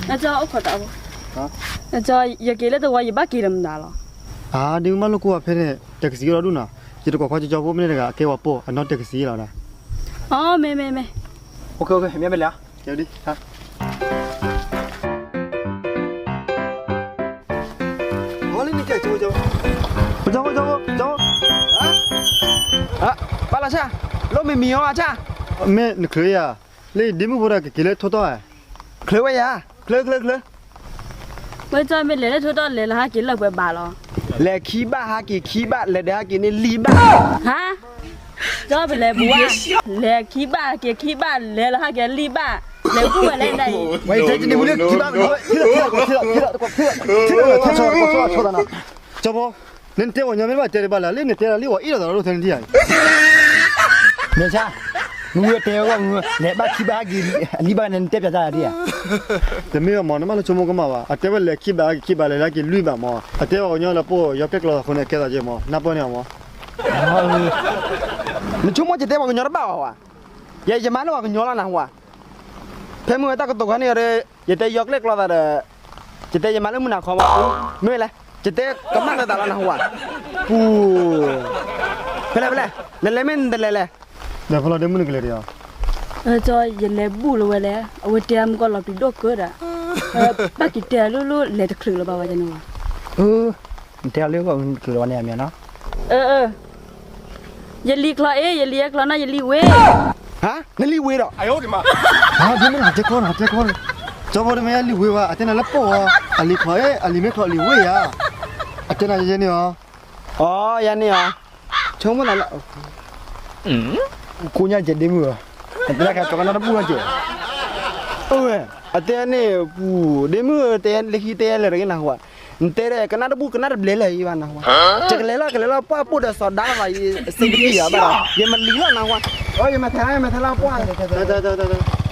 နကၠီအိၣ်ခိးတၢ်ဘၣ်, နကၠီ ယက့ၤလၢသဝီယဘၣ်က့ၤဒီးမနုၤလီၤ. အါ ဒ်မးလိာ်ကွဲဖဲန့ၣ် တကဆံးလီၤဒူၣ်နီၤ, ယတကိးခီကၠီကၠီဖိမ့ၢ်တဂၤ အကဲဝဲပိာ် အနီၢ်တကဆံးလီၤဒၣ်. အိ မ့ၢ်မ့ၢ်မ့ၢ်, မ့ၢ်မ့ၢ်လီၤ, ကဲဒ် ပၢ်လီၤဆၣ်, လိၣ်မံၤမံၤအီၤဆၣ်, မ့ၢ်နချုးယၤ, လၢဒ့မုၣ်ဖိဒီးကက့ၤလၢထိၣ်တီၢ်ဧါ, ချုးဝဲယၤ, ချုးချုးချုး, ဝဲကၠီမ့ၢ်လဲၤလၢထိၣ်တီၢ်လဲၤလၢဟဲက့ၤလၢပှဲၤဘးလီၤ, လဲၤခံဘၣ်ဟဲက့ၤခံဘၣ် လဲၤဒီးဟဲက့ၤန့ၣ်လံၣ်ဘၣ်, ဟါ, ကၠီပလဲၤဘၣ်, လဲၤခံဘၣ်က့ၤခံဘၣ် လဲၤလၢဟဲက့ၤလံၣ်ဘၣ်, လဲၤဘူၣ်ဝဲလဲၣ်နအံၤ, ဝဲတမုၢ်လၢခံဘၣ်, ကၠီဖိ, နတဲပှၤကညီမ့ၢ်ဘၣ်တဲတဘၣ်လၢ လၢနတဲလၢလံၣ်ဝဲအံၤဒီးသးလီၤဒိၣ်ထဲန့ၣ်ဧါ, မ့ၢ်ဆါ, မုၢ်ဝဲတဲဝဲဂီၢ်မုၢ်ဝဲ လဲၤဘၣ်ခံဘၣ်ဟဲက့ၤလံၣ်ဘၣ်န့ၣ် နတဲပျးတၢ်ဒ်ဧါ, တမ့ၢ်ဘၣ်မး နမ့ၢ်လၢဆိကမိၣ်ကမၣ်ဘၣ်, အတဲဝဲလဲၤခံဘၣ်ဟဲက့ၤခံဘၣ် လဲၤလၢဟဲက့ၤလံၣ်ဘၣ်မး, အတဲပှၤကညီလၢပှိၢ်ယီၤကျဲၣ်ကျီသးဃိန့ၣ် အကဲသးက့ၤမး နၢ်ပၢၢ်န့ၣ်မး, နဆိကမိၣ်ယတဲပှၤကညီတဘၣ်ဘၣ်ဝဲ, ယဲယမၤလၢပှၤကညီလီၤနဟူဧါ, ဖဲမုၢ်ဝဲတၢ်ကတိၤခီန့ၣ်ဒီး ယတဲယီၤကျဲၣ်ကျီသးဒီး, ယတဲယမၤလၢမုၢ်နၤခီမး, မ့ၢ်လဲၣ်, ယတဲကမၣ်သးလီၤနဟူဧါ, ပူၤ, ဖဲလဲၣ်ဖဲလဲၣ်, နလဲၤမ့ၢ်နတလဲၤလဲၣ်, ဒီးဖဲလီၤဒ့မုၣ်နကလဲၤဒီး, ကၠီယလဲၤဘူၣ်လၢဝဲလဲၣ် အဝဲတဲမုၢ်ကီၢ်လီၤပျံၤဒိၣ်ကၢဒီး, ဘၣ်က့ၤတဲလၢလၢလဲၤတချုးလၢၤဘၣ်ဝဲန့ၣ်ဝဲ, နတဲအီၤလၢဂီၢ်ချုးလၢၤဘၣ်န့ၣ်အမ့ၢ်နီၤ, ယလံၤချီအ့ၣ် ယလံၤအဲၣ်ချီနီၢ် ယလံၤဝ့ၢ်, ဟါ, နလံၤဝ့ၢ်ဒီး, ဟါ, ဒ့မုၣ်နတဲကျီနတဲကျီ, ကၠီဖိတမ့ၢ်လံၤဝ့ၢ်ဘၣ် အတဲနၤလၢပှိၢ်ဧါ, အလံၤချီအ့ၣ် အလံၤမ့ၢ်ချီအလံၤဝ့ၢ်ဧါ, အတဲနၤယဲန့ၣ်ဧါ, အီ ယၤန့ၣ်ဧါ, ဆိကမိၣ်သးလၢ ကိးညါကဲဒ့မုၣ်ဧၢ, နတဲလၢကဲကၠီကနၣ်တဘူၣ်နီၢ်ကဲ, အဝဲ, အတဲန့ၣ်ပူၤ ဒ့မုၣ်ဧၢ တဲလၢခံတဲလဲၣ်တဂ့ၤနဟူဧါ, နတဲဒီးကနၣ်တဘူၣ်ကနၣ်တဘျဲးလၢၤအံၤဘၣ်နဟူဧါ, ယကလဲၤလီၤ ကလဲၤလီၤ ပှၢ်ပိၢ်ဒီးစီၤဒါလီၤဘၣ် ယစ့တကံယၤဘၣ်ဒီး ယမၤလံၤလီၤနဟူဧါ, ယမၤထဲလီၤ ယမၤထဲလီၤပှၢ်, တၢ်တၢ်တၢ်တၢ်